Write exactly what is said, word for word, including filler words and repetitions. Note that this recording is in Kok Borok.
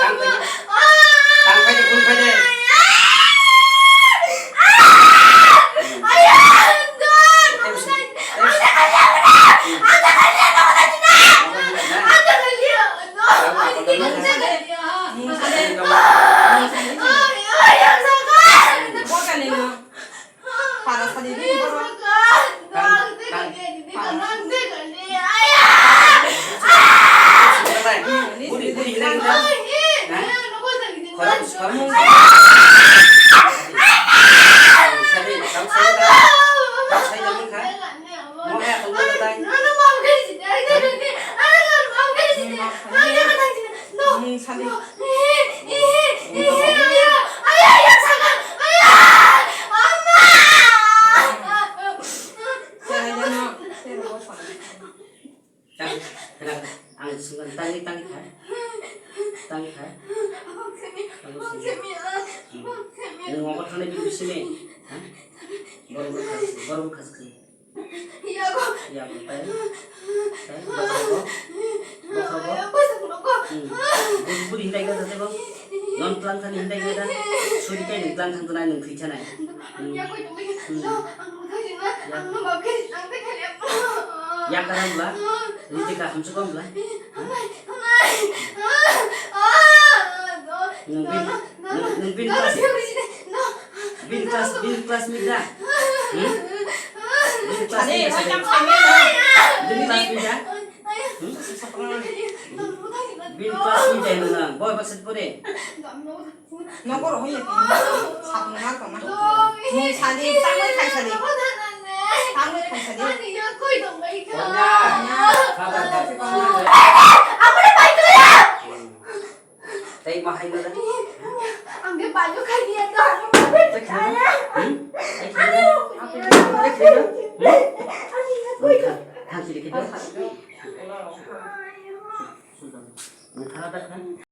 Tang khaidi, tang khaidi, kun khaidi. Ano maaf kari sini, ano maaf kari sini, ano maaf kari sini, ano maaf kari sini, no, no, eh, eh, eh, eh, ayo, ayo, ayo, saka, ayo, ama. Tang, tang, tang, ang sungkan tangwi, tangwi kha. Tangwi kha. Abang sini, abang sini, abang sini. Nwng obo thangnai bini bisini, ha? Borok bwkha, borok bwkha se. Yago. Yago, tai. Tai, bokhrogo. Bokhrogo. Yago, bokhrogo. Hmm. Budi, budi hintai kha, tai, bang. Non tlang thani hintai kha, da. Suri kai nwng tlang thang tonai, nwng thwi chanai. Hmm. Yago, yago, yago. Hmm. Ang no thai na, ang no bab khe, ang thai kha. Yak karam bla? Riti ka hamsa kom bla? Amai, amai. Ah, ah, no. Nwng bin, no, no, nwng, nwng bin no, class. No, no. Bin class, bin class mi da? Hmm? Bin class mi da? Bin class mi da? Hmm? Bin class mi da na? Boy, baksa pore. Nokor hoye. Sakno na kona. Mung sadi, tangwi khai sadi. Tangwi khai sadi. Kona. Kona. Tei ma hai nada. Ang ge banyo khai dia to. Tei khai nada. Hmm? Tei khai nada. Tei khai nada. Hmm? Thang sidi khai nada. Nang thara da khai.